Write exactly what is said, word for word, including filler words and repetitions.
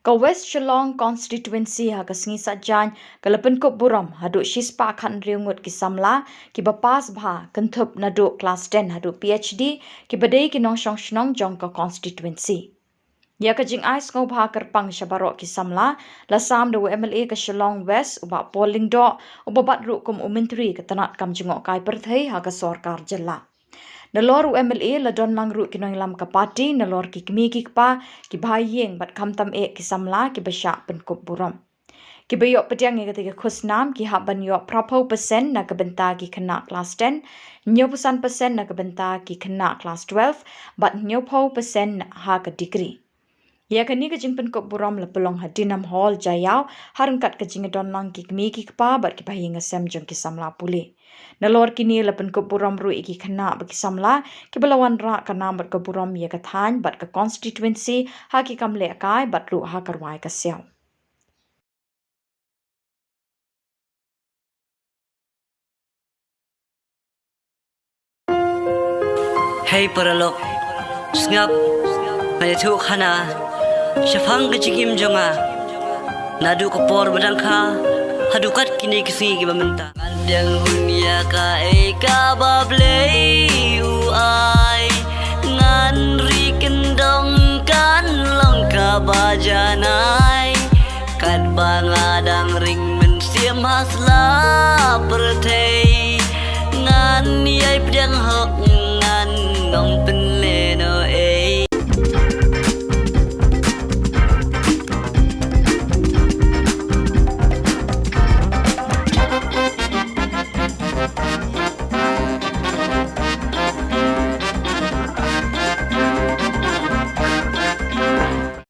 Ka West Shillong Constituency ha ka sngi Saitjaiñ ka la pynkup burom haduh shispah khathynriew ngut ki samla kiba pass bha kynthup naduh klas ten haduh PhD kiba dei ki nongshong shnong jong ka constituency. Ïa ka jingai sngewbha kyrpang sha baroh ki samla la sam da u MLA ka Shillong West u Bah Paul Lyngdoh uba bat ruh kum u Myntri ka tnat kam jngohkai pyrthei ha ka sorkar jylla. Nalor u MLA la don lang ruh ki nongïalam ka party nalor ki kmie ki kpa, ki bha ïing bad khamtam eh ki samla kiba shah pynkup burom. Kiba ïoh pdiang ïa katei ka khusnam ki hap ban ïoh phraphew percent na ka bynta ki khynnah klas ten, hynñiewphew san percent na ka bynta ki khynnah klas twelve bad hynñiewphew percent ha ka degree. Ïa kane ka jingpynkup burom la pynlong ha Dinam Hall, Jaiaw, ha ryngkat ka jingdon lang ki kmie ki kpa bad ki bahaïing sem jong ki samla pule. Nalor kine la pynkup burom ruh ïa ki khynnah bad ki samla kiba la wanrah ka nam bad ka burom ïa ka thaiñ bad ka constituency ha ki kam lehkai bad ruh ha ka rwai ka siaw. Hei paralok, sngap, nga ïathuh khana shaphang ka jingim jong nga naduh ka por ba dang kha haduh kat kine ki sngi kiba mynta. Ngan pdiang hun ïa kaei kaba Blei u ai, ngan ri kyndong kan long kaba janai. Katba nga dang ring mynsiem ha sla pyrthei, ngan ïai pdiang hok